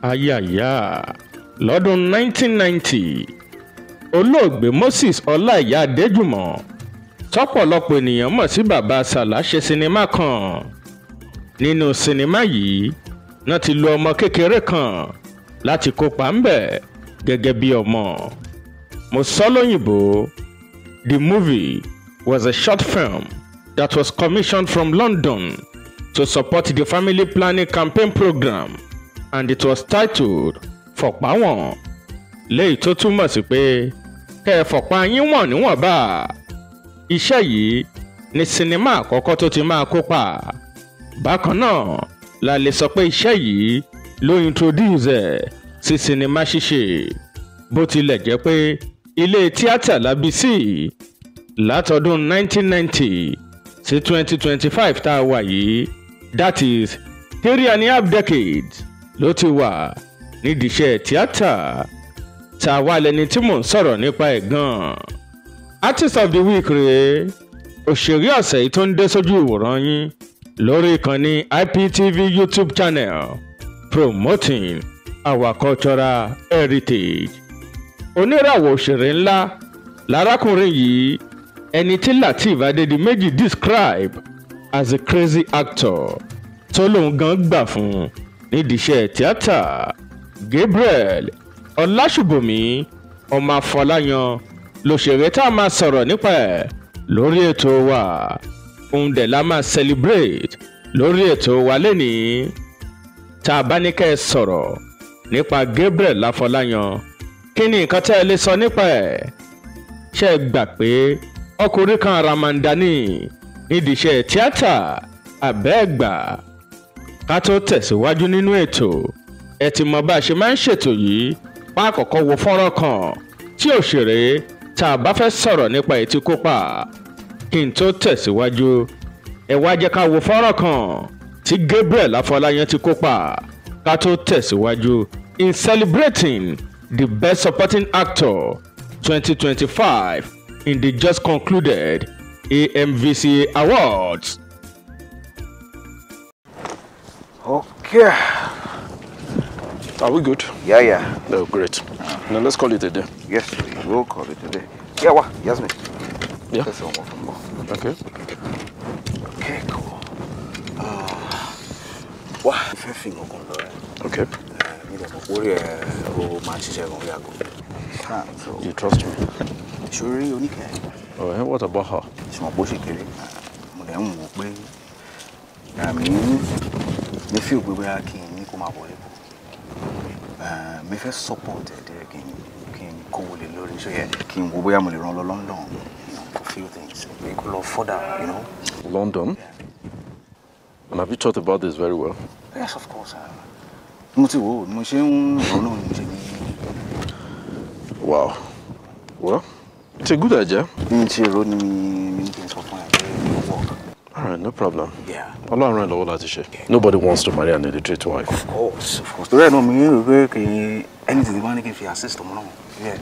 Ayàyà, lọ́dún 1990, olóògbé Moses Ọláìyá Adéjùmọ̀, tọ́pọ̀lọpọ̀ ènìyàn mọ̀ sí Bàbá Sàlá, ṣe sinimá kan. Nínú sinimá yìí náà ti lo ọmọ kékeré kan láti kópa ńbẹ̀ gẹ́gẹ́ bí ọmọ. Mo sọ lóyìnbó, the movie was a short film that was commissioned from London to support the family planning campaign program, and it was titled Fọ̀páwọ̀n, léyìí tó túmọ̀ sí pé kẹ́ ẹ fọ̀pá yín wọ̀n níwọ̀nba. Iṣẹ́ yìí ni sinimá àkọ́kọ́ tó ti máa kópa. Bákan náà la lè sọ pé iṣẹ́ yìí ló introduce ẹ̀ sí sinimá ṣíṣe, bó tilẹ̀ jẹ́ pé ilé tíátà la bí sí. Látọdún 1990 sí 2025 tá a wà yìí, that is 3.5 decades, ló ti wà nídìí iṣẹ́ tíátà. Tá a wá lẹni tí mò ń sọ̀rọ̀ nípa ẹ̀ gan-an? Artist of the Week rèé, òṣèré ọ̀sẹ̀ yìí tó ń dé sójú ìwòran yín lórí ìkànnì IPTV YouTube channel, promoting our cultural heritage. Oníràwọ̀ òṣèré ńlá lárákùnrin yìí, ẹni tí Lateef Adédìméjì describe as a crazy actor, tó lóun gan gbà fún nídìí iṣẹ́ tíátà. Gabriel Ọlásùbọ̀mí ọmọ Afọláyan lòṣèré tá a máa sọ̀rọ̀ nípa ẹ̀ lórí ètò wa. Òun dẹ̀ la máa celebrate lórí ètò wa lénìí. Tá a bá ní kẹ́ ẹ sọ̀rọ̀ nípa Gabriel Afọláyan, kí ni nǹkan tẹ́ ẹ lè sọ nípa ẹ̀? Ṣé ẹ gbà pé ọkùnrin kan àràmàǹdà ní nídìí iṣẹ́ tíátà, àbẹ́ ẹ̀ gbà? Ká tó tẹ̀síwájú nínú ètò, ẹ ti mọ bá a ṣe máa ń ṣètò yìí, pa àkọ́kọ́ wo fọ́nrán kan tí òṣèré tá a bá fẹ́ sọ̀rọ̀ nípa ètí kópa. Kí n tó tẹ̀síwájú, ẹ wá jẹ́ ká wo fọ́nrán kan tí Gabriel Afọláyan ti kópa ká tó tẹ̀síwájú in celebrating the best supporting actor 2025 in the just concluded AMVCA Awards. Okay. Are we good? Yeah. Oh, great. Now let's call it a day. Yes, we will call it a day. Yeah, what? Yasmin. Yeah. Let's go more. Okay. Okay, cool. Wá. Fẹ́ fi nǹkan lọ rẹ̀. Okay. Mi lè mọ̀ pé orí ẹ̀ o máa ń ṣiṣẹ́ gan yàgò. You trust me? Ṣorí oníkẹ́. Oh, and what about her? Ṣùgbọ́n bó ṣe kéré, mo dẹ̀ ń wò pé àmì mi fi òpin bóyá kí n ní kó máa bọ̀ lẹ́kọ̀ọ́. Mi fẹ́ support ẹ̀ díẹ̀, kí n kówó lé lórí, ṣó yẹ kí n wo bóyá mo lè rán lọ London for few things. Pé kó lọ further. London? And have you thought about this very well? Yes, of course. Mo ti wò ó, mo ṣe ń rò náà ni mo ṣe ní. Wow. Well, it's a good idea. Bí n ṣe rò ní mi ní kí n sọ fún ẹ pé ó work. All right, no problem. Yeah. Ọlọ́run ràn lọ́wọ́ láti ṣe. Nobody wants to marry an illiterate wife. Of course, of course. Torí ẹ̀ náà mi ń rò pé kì í anything tí wọ́n ní kí n fi assist ọmọ náà. Yeah.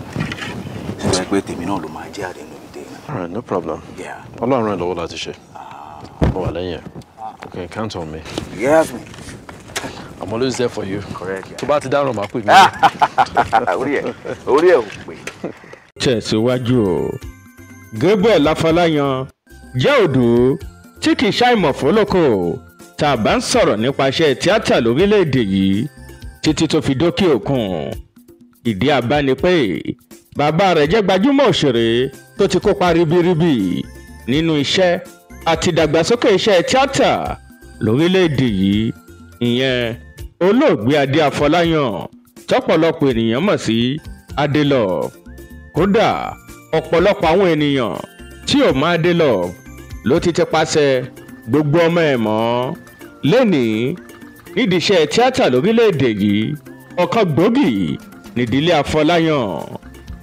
Ṣé ẹ pé tèmi náà ló máa jẹ́ at the end of the day? All right, no problem. Yeah. Ọlọ́run ràn lọ́wọ́ láti ṣe. Mo wà lẹ́yìn ẹ̀. You can count on me. Yes, me. I'm always there for you. Correct. Yeah. Tó bá ti dáràn, máa pè mí. Orí ẹ̀ ò pé. Tẹ̀síwájú o, Gabriel Afọláyan jẹ́ òdù tí kì í ṣàìmọ̀ fólókò tá a bá ń sọ̀rọ̀ nípa iṣẹ́ tíátà lórílẹ̀‐èdè yìí títí tó fi dókè òkun. Ìdí àbá ni pé bàbá rẹ̀ jẹ́ gbajúmọ̀ òṣèré tó ti kópa ribiribi nínú iṣẹ́ àti ìdàgbàsókè iṣẹ́ tíátà lórílẹ̀‐èdè yìí, ìyẹn olóògbé Adé Afọláyan, tọ́pọ̀lọpọ̀ ènìyàn mọ̀ sí Adelove. Kódà, ọ̀pọ̀lọpọ̀ àwọn ènìyàn tí ò mọ̀ Adelove ló ti tẹpasẹ̀ gbogbo ọmọ ẹ̀ mọ́ lẹ́nìí nídìí iṣẹ́ tíátà lórílẹ̀‐èdè yìí. Ọ̀kan gbòógì nídìílé Afọláyan.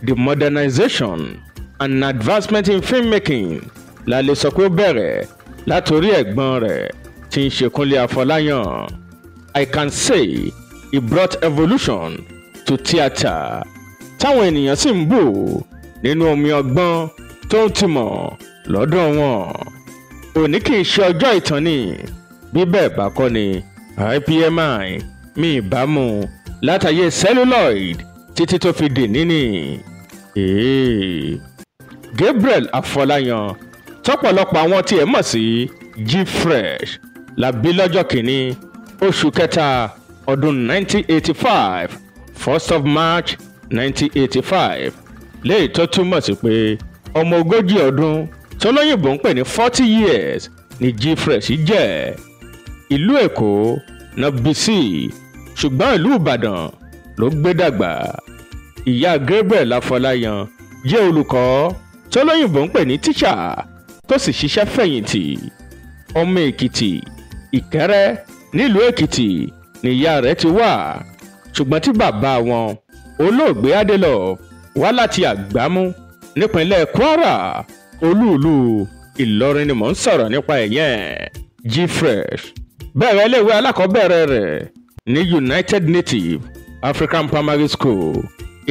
The modernization and advancement in filmmaking la lè sọ pé ó bẹ̀rẹ̀ látòrí ẹ̀gbọ́n rẹ̀ tí ń ṣe Kúnlé Afọláyan. I can say he brought evolution to theatre, táwọn ènìyàn sì ń bù nínú omi ọgbọ́n tó ń tìmọ̀ lọ́dọ̀ wọn. Òní kì í ṣe ọjọ́ ìtàn ni, bí bẹ́ẹ̀ bá kọ́ ni IPMI mi ìbámu Látàyè celluloid títí tó fi dì níní. Gabriel Afọláyan, tọ́pọ̀lọpọ̀ àwọn tí ẹ mọ̀ sí Gfresh, la bí lọ́jọ́ kìíní oṣù kẹta ọdún 1985, 1st of March 1985, léyìí tó túmọ̀ sí pé ọmọ 40 ọdún tọ́lọ́yìnbó ń pè ní 40 years ní Gfresh jẹ́. Ìlú Èkó náà bí sí, ṣùgbọ́n ìlú Ìbàdàn ló gbé dàgbà. Ìyá Gabriel Afọláyan jẹ́ olùkọ́ tọ́lọ́yìnbó ń pè ní tíṣà, tó sì ṣiṣẹ́ fẹ̀yìntì. Ọmọ Èkìtì Ìkẹ́rẹ́ nílùú Èkìtì níyà rẹ̀ ti wà, ṣùgbọ́n tí bàbá wọn olóògbé Adelove wá láti Àgbámú nípínlẹ̀ Kwara, olúùlú Ìlọrin ni mò ń sọ̀rọ̀ nípa ẹ̀yẹn. Gfresh bẹ̀rẹ̀ iléèwé alákọ̀ọ́bẹ̀rẹ̀ rẹ̀ ní United Native African Primary School,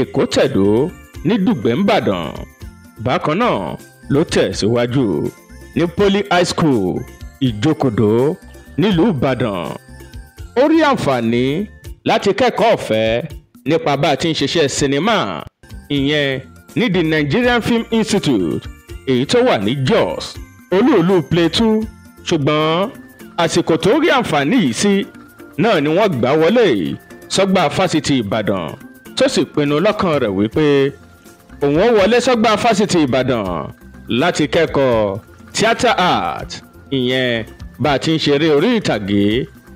Èkó-Tẹ̀dó ní Dùgbẹ̀ ńbàdàn. Bákan náà ló tẹ̀síwájú ní Poly High School, Ìjókòdó nílùú Ìbàdàn. Ó rí àǹfààní láti kẹ́kọ̀ọ́ ọ̀fẹ́ nípa bá a ti ń ṣiṣẹ́ sinimá, ìyẹn ní the Nigerian Film Institute, èyí tó wà ní Jos, olúùlú Plateau. Ṣùgbọ́n àsìkò tó rí àǹfààní yìí sí náà ni wọ́n gbà wọlé sọ́gbà fásitì Ìbàdàn, tó sì pinnu lọ́kàn rẹ̀ wípé òun ó wọlé sọ́gbà fásitì Ìbàdàn láti kẹ́kọ̀ọ́ theatre art, ìyẹn bá a ti ń ṣeré orí ìtàgé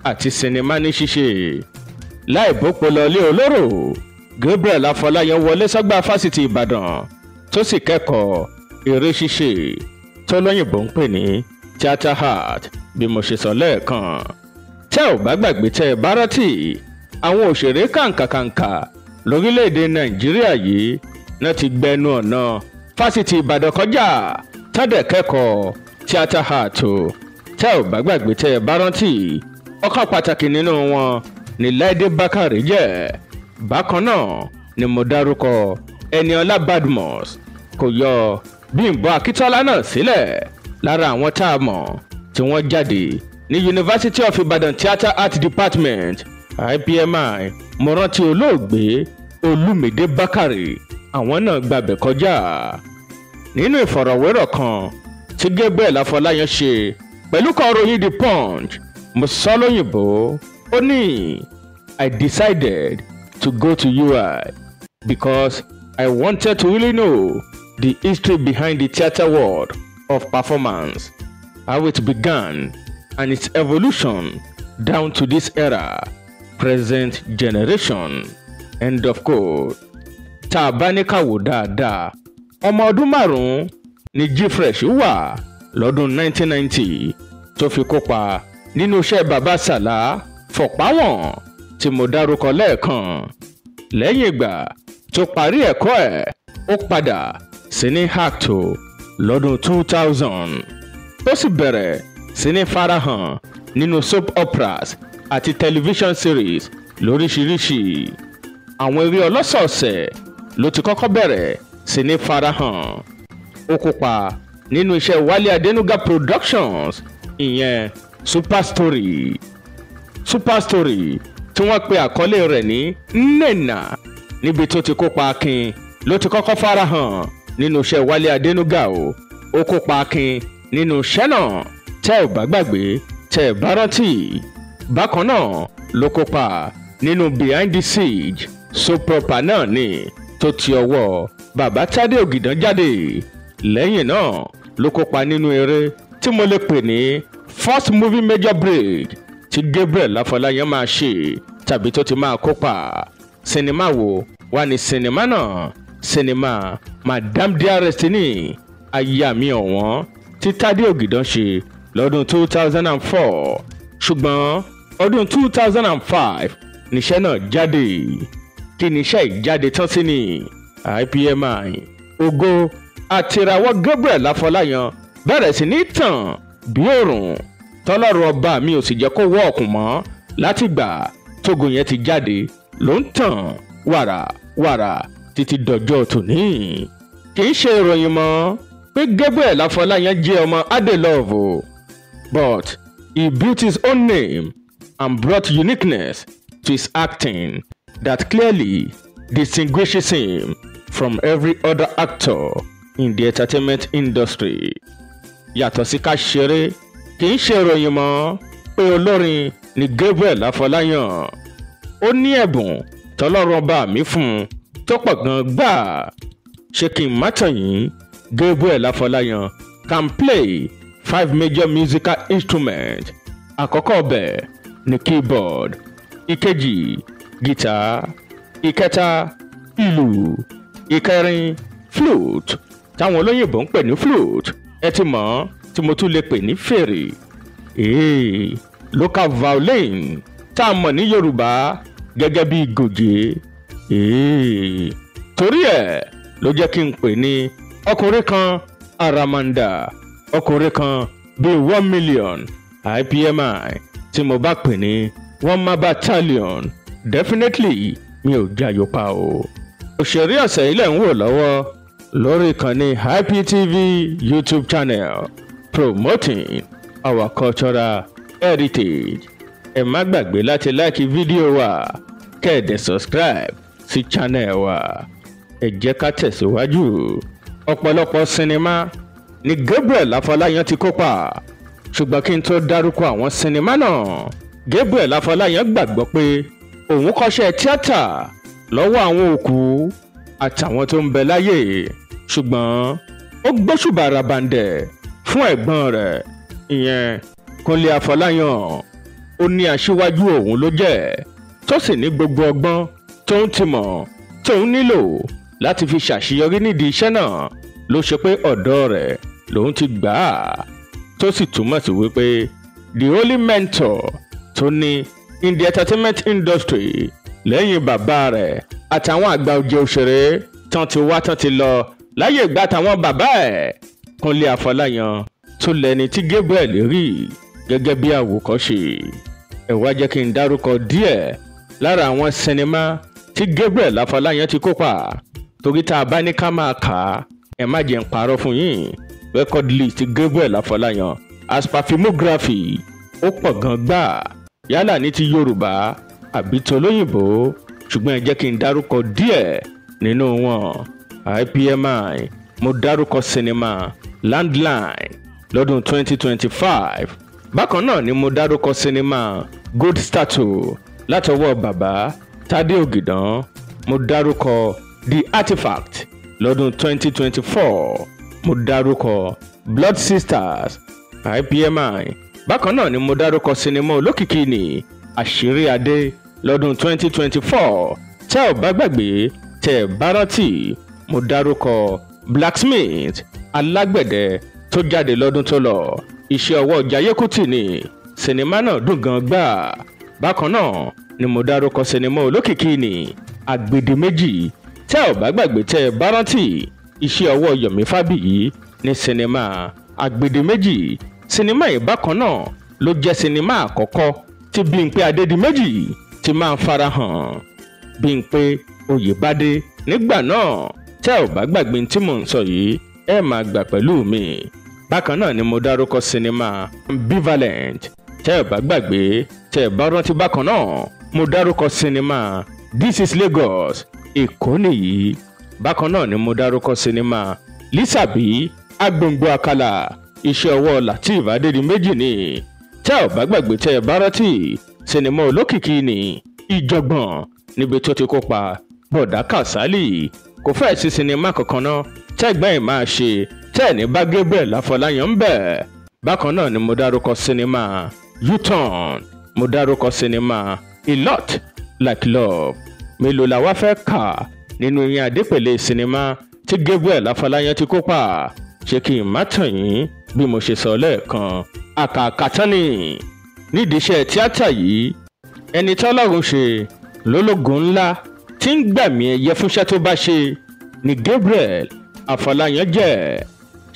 àti sinimá ní ṣíṣe. Láì bópo lọ ilé olóró, Gabriel Afọláyan wọlé sọ́gbà fásitì Ìbàdàn, tó sì kẹ́kọ̀ọ́ eré ṣíṣe tó lóyìnbó ń pè ní theatre art bí mo ṣe sọ lẹ́ẹ̀kan. Tẹ́ ò bá gbàgbé, tẹ́ ẹ bá rántí, àwọn òṣèré kàǹkàkàǹkà lórílẹ̀‐èdè Nàìjíríà yìí náà ti gbẹnu ọ̀nà fásitì Ìbàdàn kọjá tádẹ̀ kẹ́kọ̀ọ́ theatre art o. Tẹ́ ò bá gbàgbé, tẹ́ ẹ bá rántí, ọ̀kan pàtàkì nínú wọn ni Láìdé Bákàrè jẹ́. Bákan náà ni mo dárúkọ Ẹniọlá Badmus, kò yọ Bímbọ́ Akíntọ́lá náà sílẹ̀ lára àwọn tá a mọ̀ tí wọ́n jáde ní University of Ibadan Theatre Art Department, IPMI. Mo rántí olóògbé Olúmídé Bákàrè, àwọn náà gbàbẹ̀ kọjá. Nínú ìfọ̀rọ̀wérọ̀ kan tí Gabriel Afọláyan ṣe pẹ̀lú kọ̀ròyìn The Punch, mo sọ lóyìnbó, ó ní, "I decided to go to UI because I wanted to really know the history behind the theatre world of performance, how it began and its evolution down to this era, present generation." End of quote. Tá a bá ní ká wò dáadáa, ọmọ ọdún 5 ni Gfresh wà lọ́dún 1990 tó fi kópa nínú iṣẹ́ Bàbá Sàlá Fọ̀páwọ̀n tí mo dárúkọ lẹ́ẹ̀kan. Lẹ́yìn ìgbà tó parí ẹ̀kọ́ ẹ̀, ó padà sí ní act lọ́dún 2000, ó sì bẹ̀rẹ̀ sí ní farahàn nínú soap operas àti television series lóríṣiríṣi. Àwọn eré ọlọ́sọ̀ọ̀sẹ̀ ló ti kọ́kọ́ bẹ̀rẹ̀ sí ní farahàn. Ó kópa nínú iṣẹ́ Wálé Adénúgà Productions, ìyẹn Super Story. Super Story tí wọ́n pe àkọlé rẹ̀ ní Nnenna, níbi tó ti kópa Akin ló ti kọ́kọ́ farahàn nínú iṣẹ́ Wálé Adénúgà o. Ó kópa Akin nínú iṣẹ́ náà, tẹ́ ò bá gbàgbé, tẹ́ ẹ bá rántí. Bákan náà ló kópa nínú Behind the Siege, soap opera náà ni tó ti ọwọ́ Bàbá Tádé Ògìdán jáde. Lẹ́yìn náà ló kópa nínú eré tí mo lè pè ní first movie major break tí Gabriel Afọláyan máa ṣe tàbí tó ti máa kópa. Sinimá wo wà ní sinimá náà? Sinimá Madam Dearest ní Aya Mi Ọ̀wọ́n tí Tádé Ògìdán ṣe lọ́dún 2004, ṣùgbọ́n ọdún 2005 níṣẹ́ náà jáde. Kí níṣẹ́ ìjáde tán sí ni IPMI? Ògo àtìràwọ̀ Gabriel Afọláyan bẹ̀rẹ̀ sí ní tàn bí òrùn, tọ́lọ́run ọba mi ò sì jẹ́ kó wọ́ ọ̀kùn mọ́. Látìgbà tógo yẹn ti jáde ló ń tàn wàrà wàrà títí dọjọ́ tòní. Kì í ṣe ìròyìn mọ́ pé Gabriel Afọláyan jẹ́ ọmọ Adelove o, but he built his own name and brought uniqueness to his acting that clearly distinguishes him from every other actor in the entertainment industry. Yàtọ̀ sí ká ṣeré, kì í ṣe ìròyìn mọ́ pé olórin ni Gabriel Afọláyàn. Ó ní ẹ̀bùn tọ́lọ́run ọba mi fún un tó pọ̀ gan gbà. Ṣé kí n má tàn yín, Gabriel Afọláyàn can play 5 major musical instruments. Àkọ́kọ́ ọbẹ̀ ni keyboard, ìkejì guitar, ìkẹta ìlù, ìkẹrin flute táwọn olóyìnbó ń pè ní flute, ẹ ti mọ̀ ọ́ tí mo tún lè pè ní fèrè, local violin tá a mọ̀ ní Yorùbá gẹ́gẹ́ bí gòjé. Torí ẹ̀ ló jẹ́ kí n pè ní ọkùnrin kan àràmàǹdà, ọkùnrin kan bíi 1 million IPMI tí mo bá pè ní one man battalion, definitely mi ò jayò pa o. Òṣèré ọ̀sẹ̀ ilẹ̀ ń wò lọ́wọ́ lórí ìkànnì IPTV YouTube channel, promoting our cultural heritage. Ẹ má gbàgbé láti láìkí fídíò wa, kẹ́ẹ̀dẹ̀ subscribe sí channel wa. Ẹ jẹ́ ká tẹ̀síwájú. Ọ̀pọ̀lọpọ̀ sinimá ni Gabriel Afọláyan ti kópa, ṣùgbọ́n kí n tó dárúkọ àwọn sinimá náà, Gabriel Afọláyan gbàgbọ́ pé òun kọ́ṣẹ́ tíátà lọ́wọ́ àwọn òkú àtàwọn tó ń bẹ láyé, ṣùgbọ́n ó gbóṣùbà ràbàǹdẹ̀ fún ẹ̀gbọ́n rẹ̀, ìyẹn Kúnlé Afọláyan. Ó ní aṣíwájú òun ló jẹ́, tó sì ní gbogbo ọgbọ́n tóun ti mọ̀ tóun nílò láti fi ṣàṣeyọrí nídìí iṣẹ́ náà ló ṣe pé ọ̀dọ̀ rẹ̀ lòun ti gbà á, tó sì túmọ̀ sí wípé the only mentor tó ní in the entertainment industry lẹ́yìn bàbá rẹ̀ àtàwọn àgbà òjò òṣèré tán ti wá tán ti lọ láyé ìgbà táwọn bàbá ẹ̀, Kúnlé Afọláyan tó lẹ́ni tí Gabriel rí gẹ́gẹ́ bí àwòkọ́ṣe. Ẹ wá jẹ́ kí n dárúkọ díẹ̀ lára àwọn sinimá tí Gabriel Afọláyan ti kópa, torí tá a bá ní ká máa kà á, ẹ má jẹ́ n parọ́ fún yín. Record list Gabriel Afọláyan as per filmography ó pọ̀ gan gbà, yálà ní ti Yorùbá àbí tolóyìnbó, ṣùgbọ́n ẹ jẹ́ kí n dárúkọ díẹ̀ nínú wọn. IPMI, mo dárúkọ sinimá Landline lọ́dún 2025. Bákan náà ni mo dárúkọ sinimá Good Statue látọwọ́ bàbá Tádé Ògìdán. Mo dárúkọ The Artifact lọ́dún 2024. Mo dárúkọ Blood Sisters IPMI. Bákan náà ni mo dárúkọ sinimá olókìkí ní Àṣírí Adé lọ́dún 2024. Tẹ́ ò bá gbàgbé, tẹ́ ẹ bá rántí, mo dárúkọ Blacksmith alágbẹ̀dẹ tó jáde lọ́dún tó lọ. Iṣẹ́ ọwọ́ Jayé Kútì ni, sinimá náà dùn gan gbà. Bákan náà ni mo dárúkọ sinimá olókìkí ní Àgbèdè Méjì. Tẹ́ ò bá gbàgbé, tẹ́ ẹ bá rántí, iṣẹ́ ọwọ́ Yomi Fábíyì ní sinimá Àgbèdè Méjì. Sinimá yìí bákan náà ló jẹ́ sinimá àkọ́kọ́ tí Bímpé Adédìméjì ti máa ń farahàn. Bímpé Oyèbádé nígbà náà. Tẹ́ ò bá gbàgbé tí mò ń sọ yìí, ẹ máa gbà pẹ̀lú mi. Bákan náà ni mo dárúkọ sinimá Ambivalent. Tẹ́ ò bá gbàgbé, tẹ́ ẹ bá rántí, bákan náà mo dárúkọ sinimá This is Lagos, Èkó nìyí. Bákan náà ni mo dárúkọ sinimá Lísàbí Agbòǹgbò Àkàlà, iṣẹ́ ọwọ́ Lateef Adédìméjì ni. Tẹ́ ò bá gbàgbé, tẹ́ ẹ bá rántí, sinimá olókìkí ni Ìjọ̀gbọ̀n níbi tó ti kópa Bọ̀dá Kàsálì. Kò fẹ́ẹ̀ sí sinimá kankan náà tẹ́gbọ́n ẹ̀ máa ṣe tẹ́ ẹ̀ ní bá Gabriel Afọláyan ń bẹ̀. Bákan náà ni mo dárúkọ sinimá U-Turn, mo dárúkọ sinimá A Lot Like Love. Mélòó la wá fẹ́ kà nínú ìyẹn àdépèlé sinimá tí Gabriel Afọláyan ti kópa? Ṣé kí n má tàn yín, bí mo ṣe sọ lẹ́ẹ̀kan, àkàkàtán ni nídìí iṣẹ́ tíátà yìí. Ẹni tọ́lọ́run ṣe lólógun ńlá tí ń gbàmí ẹ̀yẹ fúnṣẹ́ tó bá ṣe ni Gabriel Afọláyan jẹ́.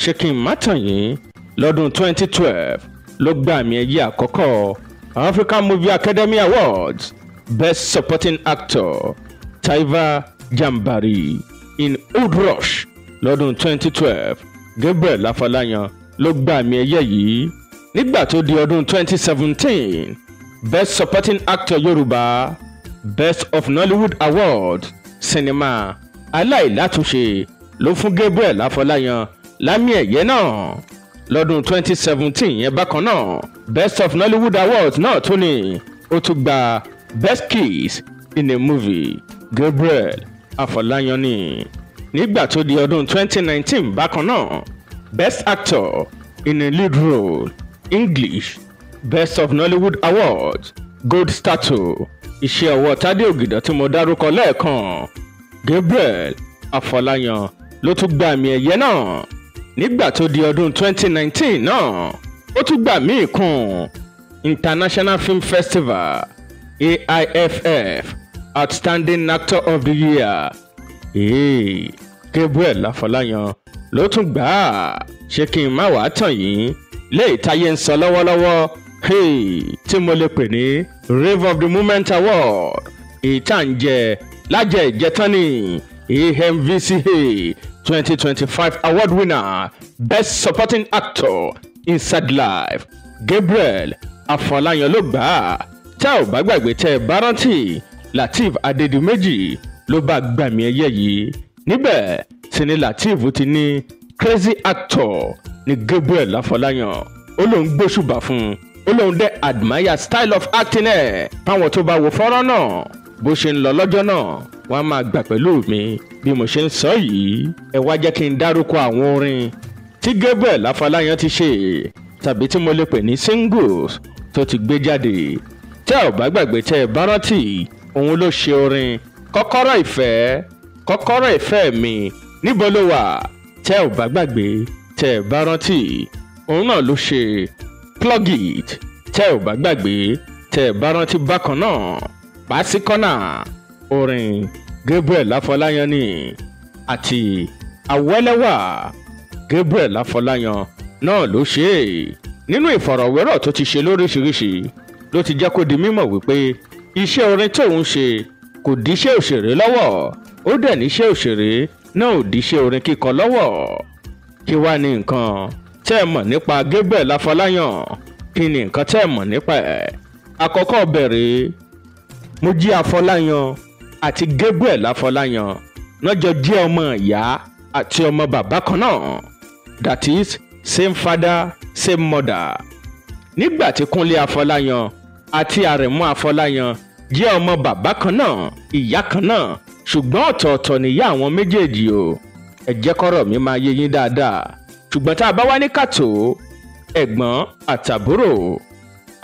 Ṣé kí n má tàn yín, lọ́dún 2012 ló gba àmì ẹ̀yẹ àkọ́kọ́ African Movie Academy Awards Best Supporting Actor, Taiva Jambari in Old Rush lọ́dún 2012. Gabriel Afọláyan ló gba àmì ẹ̀yẹ yìí. Nígbà tó di ọdún 2017, Best Supporting Actor Yorùbá, Best of Nollywood Award sinimá Aláìlátúnṣe ló fún Gabriel Afọláyan lámì ẹ̀yẹ náà. Lọ́dún 2017 yẹn bákan náà, Best of Nollywood Awards náà tún ni ó tún gba Best Kiss in a Movie, Gabriel Afọláyan ni. Nígbà tó di ọdún 2019 bákan náà, Best Actor in a Lead Role, English, Best of Nollywood Awards, Gold Statue, iṣẹ́ ọwọ́ Tádé Ògìdán tí mo dárúkọ lẹ́ẹ̀kan, Gabriel Afọláyan ló tún gba àmì ẹ̀yẹ náà. Nígbà tó di ọdún 2019 náà, ó tún gbà míì kún International Film Festival AIFF Outstanding Actor of the Year. Ee, Gabriel Afọláyan ló tún gbà á. Ṣé kí n má wàá tàn yín, léyìí táyé ń sọ lọ́wọ́lọ́wọ́, hey, tí mo lè pè ní Rave of the Moment Award, èyí tá à ń jẹ lájẹ ìjẹtán ní AMVCA 2025 award winner, Best Supporting Actor, Inside Life, Gabriel Afọláyan ló gbà á. Tẹ́ ò bá gbàgbé, tẹ́ ẹ bá rántí, Lateef Adédìméjì ló bá gbàmì ẹ̀yẹ yìí. Níbẹ̀ sì ni Lateef ti ní crazy actor ní Gabriel Afọláyan, ó lóun gbóṣùbà fún un, ó lóun dẹ́ admire style of acting ẹ̀. Fáwọn tó bá wo fọ́nrán náà bó ṣe ń lọ lọ́jọ́ náà, wọ́n á máa gbà pẹ̀lú mi bí mo ṣe ń sọ yìí. Ẹ wá jẹ́ kí n dárúkọ àwọn orin tí Gabriel Afọláyan ti ṣe tàbí tí mo lè pè ní singles tó ti gbé jáde. Tẹ́ ò bá gbàgbé, tẹ́ ẹ bá rántí, òun ló ṣe orin Kọ́kọ́rọ́ Ìfẹ́, Kọ́kọ́rọ́ Ìfẹ́ Mi, Níbo Ló Wà. Tẹ́ ò bá gbàgbé, tẹ́ ẹ bá rántí, òun náà ló ṣe Plug It. Tẹ́ ò bá gbàgbé, tẹ́ ẹ bá rántí bákan náà, Pàṣíkọ́nà, orin Gabriel Afọláyan ni, àti Awẹ́lẹ́wà, Gabriel Afọláyan náà ló ṣe é. Nínú ìfọ̀rọ̀wérọ̀ tó ti ṣe lóríṣiríṣi ló ti jẹ́ kó di mímọ̀ wípé iṣẹ́ orin tóun ṣe kò díṣẹ́ òṣèré lọ́wọ́, ó dẹ̀ níṣẹ́ òṣèré náà ò díṣẹ́ orin kíkọ lọ́wọ́. Kí wá ní nǹkan tẹ́ ẹ mọ̀ nípa Gabriel Afọláyan? Kí ni nǹkan tẹ́ ẹ mọ̀ nípa ẹ̀? Àkọ́kọ́ bẹ̀rẹ̀, Mojí Afọláyan àti Gabriel Afọláyan lọ́jọ́ jẹ́ ọmọ ìyá àti ọmọ bàbá kan náà, that is, same father, same mother. Nígbà tí Kúnlé Afọláyan àti Àrẹ̀mú Afọláyan jẹ́ ọmọ bàbá kan náà, ìyá kan náà, ṣùgbọ́n ọ̀tọ̀ọ̀tọ̀ nìyá àwọn méjèèjì o. Ẹ jẹ́ kọ́rọ̀ mi máa yé yín dáadáa. Ṣùgbọ́n tá a bá wá ní kàtó, ẹ̀gbọ́n àtàbúrò,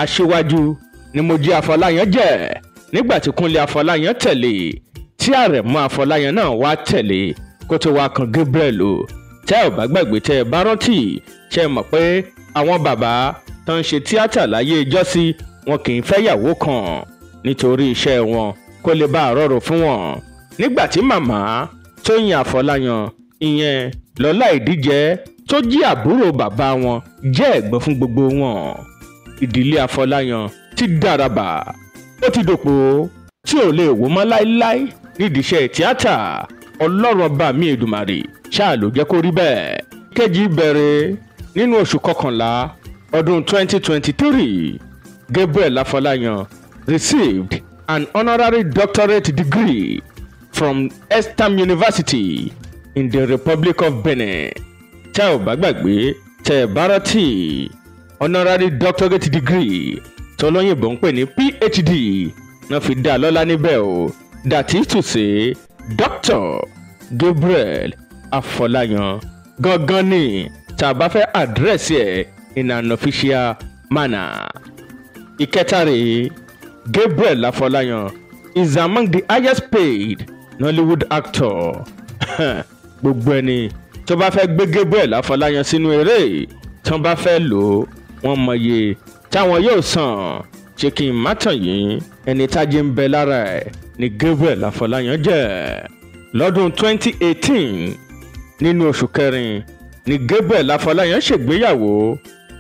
aṣíwájú ni Mojí Afọláyan jẹ́ nígbà tí Kúnlé Afọláyan tẹ̀lé, tí Àrẹ̀mú Afọláyan náà wá tẹ̀lé kó tó wá kan Gabriel o. Tẹ́ ò bá gbàgbé, tẹ́ ẹ bá rántí, ṣe mọ̀ pé àwọn bàbá tó ń ṣe tíátà láyé ìjọ́sí, wọn kì í fẹ́yàwó kan nítorí iṣẹ́ wọn kó lè bá a rọrùn fún wọn. Nígbà tí màmá Tóyìn Àfọláyan, ìyẹn Lọ́lá Ìdíjẹ, tó jí àbúrò bàbá wọn, jẹ́ ẹ̀gbọ́n fún gbogbo wọn. Ìdílé Afọláyan ti dàràbà, ó ti dòpò tí ò lè wò mọ́ láéláé nídìí iṣẹ́ tíátà. Ọlọ́run ọba mi Èdùmàrè ṣáà ló jẹ́ kó rí bẹ́ẹ̀. Kejì bẹ̀rẹ̀ nínú oṣù kọkànlá ọdún 2023, Gabriel Afọláyan received an honorary doctorate degree from Estam University in the Republic of Benin. Tẹ́ ò bá gbàgbé, tẹ́ ẹ bá rántí, honorary doctorate degree tọ́lọ́yìnbó ń pè ní PhD náà fi dá a lọ́lá níbẹ̀ o, that is to say, Dr. Gabriel Afọláyan gangan ni tá a bá fẹ́ address ẹ̀ in an official manner. Ìkẹta rèé, Gabriel Afọláyan is among the highest paid Nollywood actor. Gbogbo ẹni tó bá fẹ́ gbé Gabriel Afọláyan sínú eré tí wọ́n bá fẹ́ lò ó, wọ́n mọye táwọn yóò san. Ṣé kí n má tàn yín, ẹni tájé ń bẹ lára ẹ̀ ni Gabriel Afọláyan jẹ́. Lọ́dún 2018 nínú oṣù kẹrin ni Gabriel Afọláyan ṣègbéyàwó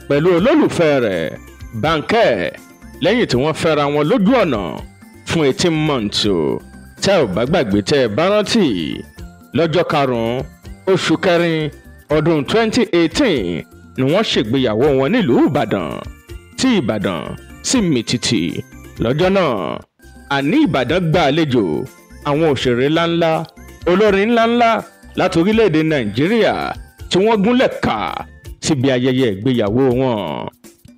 pẹ̀lú olólùfẹ́ rẹ̀ Bánkẹ́, lẹ́yìn tí wọ́n fẹ́ra wọn lójú ọ̀nà fún 18 months o. Tẹ́ ò bá gbàgbé, tẹ́ ẹ bá rántí, lọ́jọ́ karùn-ún oṣù kẹrin ọdún 2018 ni wọ́n ṣègbéyàwó wọn nílùú Ìbàdàn, tí Ìbàdàn sì mì tìtì lọ́jọ́ náà. Àní Ìbàdàn gba àlejò àwọn òṣèré ńláńlá, olórin ńláńlá láti orílẹ̀-èdè Nàìjíríà tí wọ́n gúnlẹ̀ kà síbi ayẹyẹ ìgbéyàwó wọn.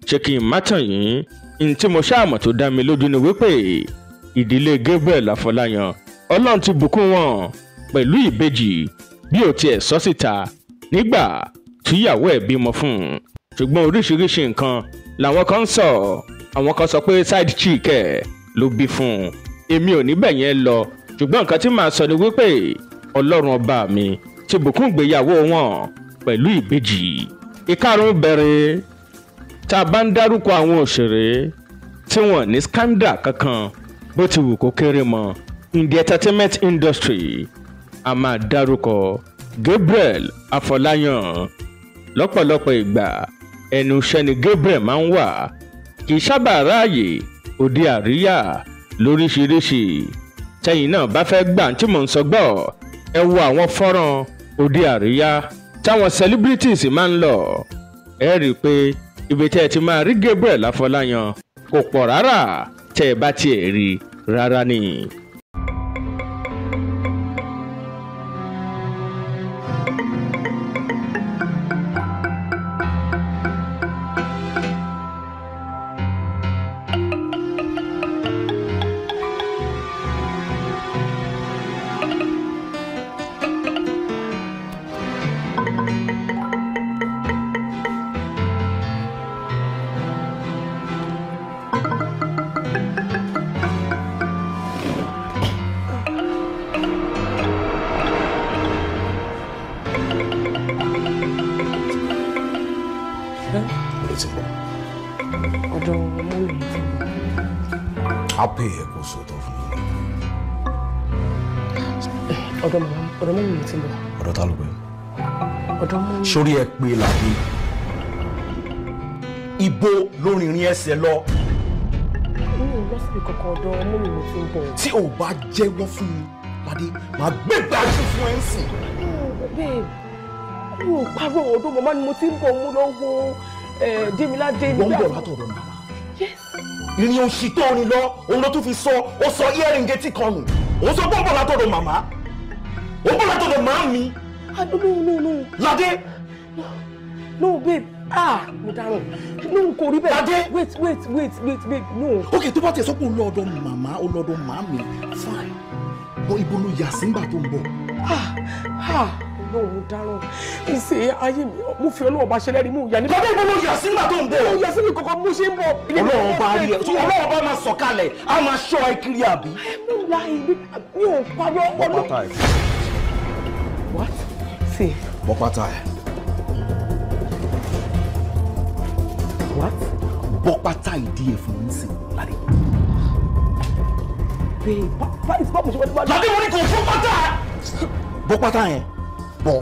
Ṣé kí n má tàn yín, n tí mo ṣáàmọ̀ tó dá mi lójú ni wípé ìdílé Gabriel Afọláyan, Ọlọ́run ti bùkún wọn pẹ̀lú ìbejì bí ò tiẹ̀ sọ síta nígbà tíyàwó ẹ̀ bímọ fún un. Ṣùgbọ́n oríṣiríṣi nǹkan làwọn kan ń sọ. Àwọn kan sọ pé side chick ẹ̀ ló bí fún un. Èmi ò níbẹ̀ yẹn lọ, ṣùgbọ́n nǹkan tí màá sọ ni wípé Ọlọ́run ọba mi ti bùkún ìgbéyàwó wọn pẹ̀lú ìbejì. Ìkarùn bẹ̀rẹ̀, tá a bá ń dárúkọ àwọn òṣèré tí wọ́n ní scandal kankan bó ti wù kó kéré mọ́ in the entertainment industry, a máa dárúkọ Gabriel Afọláyan. Lọ́pọ̀lọpọ̀ ìgbà ẹnu iṣẹ́ ni Gabriel máa ń wà, kì í sábà ráàyè òde àríyá lóríṣiríṣi. Tẹ́yìn náà bá fẹ́ gbà tí mò ń sọ gbọ́, ẹ wo àwọn fọ́nrán òde àríyá táwọn celebrities máa ń lọ. Ẹ rí i pé ibi tẹ́ ẹ ti máa rí Gabriel Afọláyan kò pọ̀ rárá, tẹ́ ẹ bá tiẹ̀ rí rárá ni. Ọ̀dọ̀ mọ́mì mi ti ń bọ̀. Á pè é kó sòótọ́ fún mi. Ọ̀dọ̀ mọ́mì mi ti ń bọ̀. Ọ̀dọ̀ ta ló pè? Ọ̀dọ̀ mọ́mì. Sórí ẹ pé làdé. Ibo ló rìnrìn ẹsẹ̀ lọ. Mi ò lọ síbi kankan, ọ̀dọ̀ mọ́mì mi ti ń bọ̀. Tí o bá jẹ́wọ́ fún mi, Ládé, màá gbé gbájú fún ẹ ń sìn. Babe, mi ò parọ́, ọ̀dọ̀ màmá ni mo ti ń bọ̀, mo lọ wo Démiládé. Wọ́n ń bọ̀ látọ̀dọ̀ màmá. Ìrìn òṣì tó rìn lọ, òun ló tún fi sọ, ó sọ earring etí kan nù. Òun sọ pé ó ń bọ̀ látọ̀dọ̀ màmá. Ó ń bọ̀ látọ̀dọ̀ màá mi. No, no, no. Ládé. No, babe. Ah, mo dáràn. No, kò rí bẹ́ẹ̀. Ládé. Wait, wait, wait, wait, babe, no. Ok, tó bá tiẹ̀ sọ pé ó lọ ọ̀dọ̀ màmá, ó lọ ọ̀dọ̀ màá mi, fine. Bọ́ ibo ló yà sí ńgbà tó ń bọ̀? Ah, ah. No, mo dáràn. Ìṣe ayé mi, mo fi Ọlọ́run bá ṣẹlẹ́rìí mú ìyá ní. Ládé, ibo ló yà sí ńgbà tó ń bọ̀? Mo yà sí mi kankan, mo ṣe ń bọ̀. Ọlọ́run bá rí ẹ, Ọlọ́run bá máa sọ̀kalẹ̀, á máa ṣọ́ ẹ kiri àbí? Mi ò láì, mi ò parọ́. Bọ́ pátá ẹ̀. What? See. Bọ́ pátá ẹ̀. What? Bọ́ pátá ìdí ẹ̀ fún mi sí, Ládé. Babe, báwo ṣe wọ́n ti wá. Ládé, mo ní kò fún pátá ẹ̀. Bọ́ pátá yẹn. Bọ́.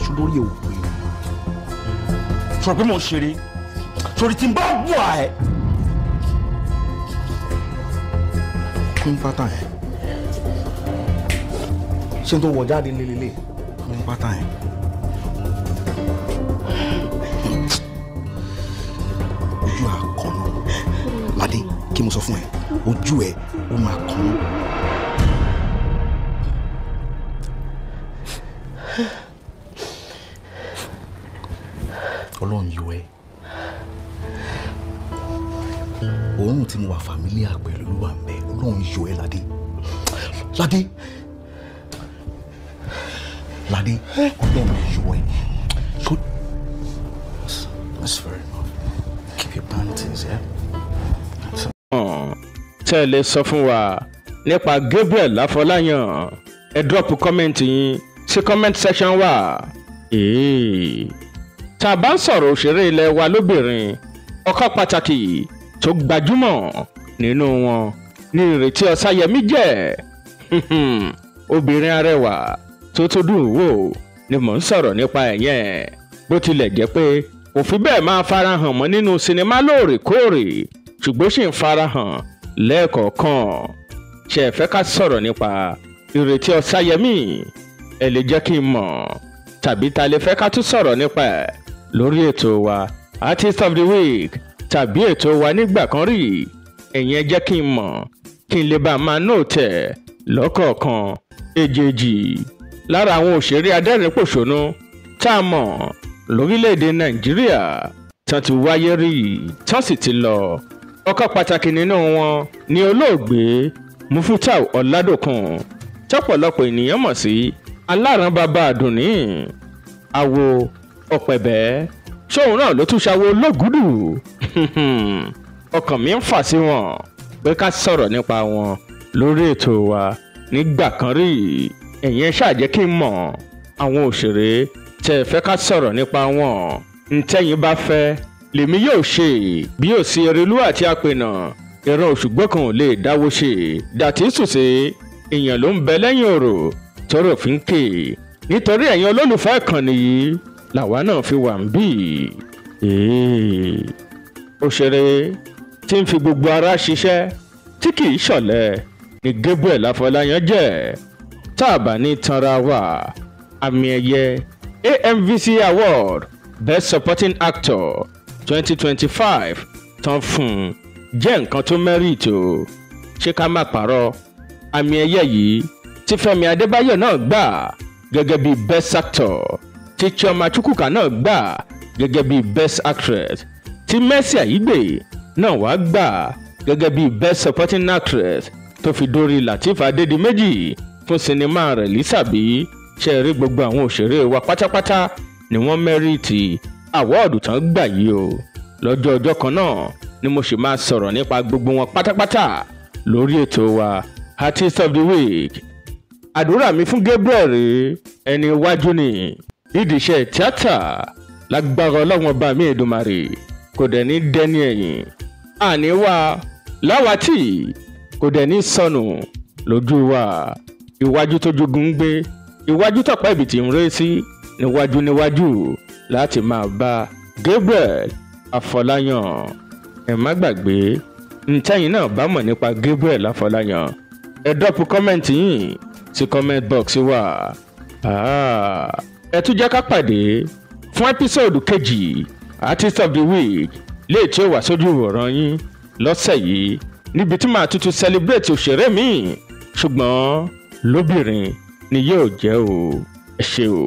Ṣùgbọ́n orí ẹ̀ ò pé. Sọ̀rọ̀ pé mo ń ṣeré. Sọ̀rọ̀ tí n bá wà ẹ́. Kún pátá yẹn. Ṣé n tó wọ̀ jáde lélele? Kún pátá yẹn. Ojú àkànnà. Ládé, kí mo sọ fún ẹ? Ojú ẹ, ó máa kànnà. Ọlọ́run yọ ẹ́. Òórùn tí mo wà fàmílíà pẹ̀lú ló wà ń bẹ. Ọlọ́run yọ ẹ́, Ládé. Ládé. Ládé, Ọlọ́run yọ ẹ́. So, that's fair enough. Keep your panties, yeah? Tẹ́ ẹ lè sọ fún wa nípa Gabriel Afọláyan, ẹ drop comment yín sí comment section wa. Tá a bá ń sọ̀rọ̀ òṣèré ilẹ̀ wa lóbìnrin, ọ̀kan pàtàkì tó gbajúmọ̀ nínú wọn ní Ìrètí Ọ̀sáyẹmí jẹ́. Obìnrin arẹwà tó tó dùn wò ni mò ń sọ̀rọ̀ nípa ẹ̀ yẹn. Bó tilẹ̀ jẹ́ pé kò fi bẹ́ẹ̀ máa farahàn mọ́ nínú sinimá lóòrèkóòrè, ṣùgbọ́n ṣì ń farahàn lẹ́ẹ̀kọ̀ọ̀kan. Ṣé ẹ fẹ́ ká sọ̀rọ̀ nípa Ìrètí Ọ̀sáyẹmí? Ẹ lè jẹ́ kí n mọ̀, tàbí ta lè fẹ́ ká tún sọ̀rọ̀ nípa ẹ̀ lórí ètò wa Artist of the Week tàbí ètò wa nígbà kan rí. Ẹ̀yin ẹ jẹ́ kí n mọ̀ kí n lè bá a máa nóòtẹ̀ lọ́kọ̀ọ̀kan èjèèjì. Lára àwọn òṣèré adẹ́rìn-pòṣónú tá a mọ̀ lórílẹ̀‐èdè Nàìjíríà tán ti wáyé rí tán sì ti lọ, ọ̀kan pàtàkì nínú wọn ni olóògbé Mufutau Ọládòkun, tọ́pọ̀lọpọ̀ ènìyàn mọ̀ sí Aláran Bàbá Àdùnní, àwo ọ̀pẹ̀bẹ́, ṣóun náà ló tún ṣàwo lógúdù. Ọkàn mi ń fà sí wọn pé ká sọ̀rọ̀ nípa wọn lórí ètò wa nígbà kan rí. Ẹ̀yin ẹ ṣáà jẹ́ kí n mọ̀ àwọn òṣèré tẹ́ ẹ fẹ́ ká sọ̀rọ̀ nípa wọn. Ntẹ́yìn bá fẹ́ lèmi yóò ṣe, bí yóò sí Erelú àti Àpènà ìran Òṣùgbó kan ò lè dáwó ṣe. Dàtí sùsè èèyàn ló ń bẹ lẹ́yìn ọ̀rọ̀ tọrọ fi ń ké. Nítorí ẹ̀yin olólùfẹ́ ìkànnì yìí làwa náà fi wà ń bì. Òṣèré tí ń fi gbogbo ara ṣiṣẹ́ tí kì í ṣọ̀lẹ ni Gabriel Afọláyan jẹ́. Tá a bá ní tanra wa, àmì ẹ̀yẹ AMVC Award Best Supporting Actor 2025 tán fún un jẹ́ nǹkan tó mẹ́rìtì o. Ṣé ká má parọ́, àmì ẹ̀yẹ yìí tí Fẹ́mi Adébáyọ̀ náà gbà gẹ́gẹ́ bí Best Actor, tí Chioma Chukwuka náà gbà gẹ́gẹ́ bí Best Actress, tí Mercy Aigbe náà wá gbà gẹ́gẹ́ bí Best Supporting Actress, tó fi dórí Lateef Adédìméjì fún sinimá rẹ̀ Lísàbí. Ṣe rí gbogbo àwọn òṣèré wa pátápátá ni wọ́n mẹ́rìtì àwọ́ọ̀dù tán gbà yìí o. Lọ́jọ́ ọjọ́ kan náà ni mo sì máa sọ̀rọ̀ nípa gbogbo wọn pátápátá lórí ètò wa Artist of the Week. Àdúrà mi fún Gabriel rèé, ẹni iwájú ni nídìí iṣẹ́ tíátà, lágbára Ọlọ́run ọba mi Èdùmàrè kò dẹ̀ ní dẹ́ni ẹ̀yìn, àní wa láwàtì kò dẹ̀ ní sọnù lójú wa. Iwájú tó jogun ń gbé, iwájú tọ̀pá ìbìtì ń ré sí, níwájú níwájú láti máa bá Gabriel Afọláyan. Ẹ má gbàgbé ntẹ́yìn náà bá mọ̀ nípa Gabriel Afọláyan, ẹ dọ́pù kọ́mẹ̀ntì yìí sí comment box wa. Ẹ tún jẹ́ ká pàdé fún ẹ́písòdù kejì Artist of the Week léè tí ó wà sójú ìwòran yín lọ́sẹ̀ yìí, níbi tí màá tuntun celebrate òṣèré mi, ṣùgbọ́n lóbìnrin ni yóò jẹ́ o. Ẹ ṣé o.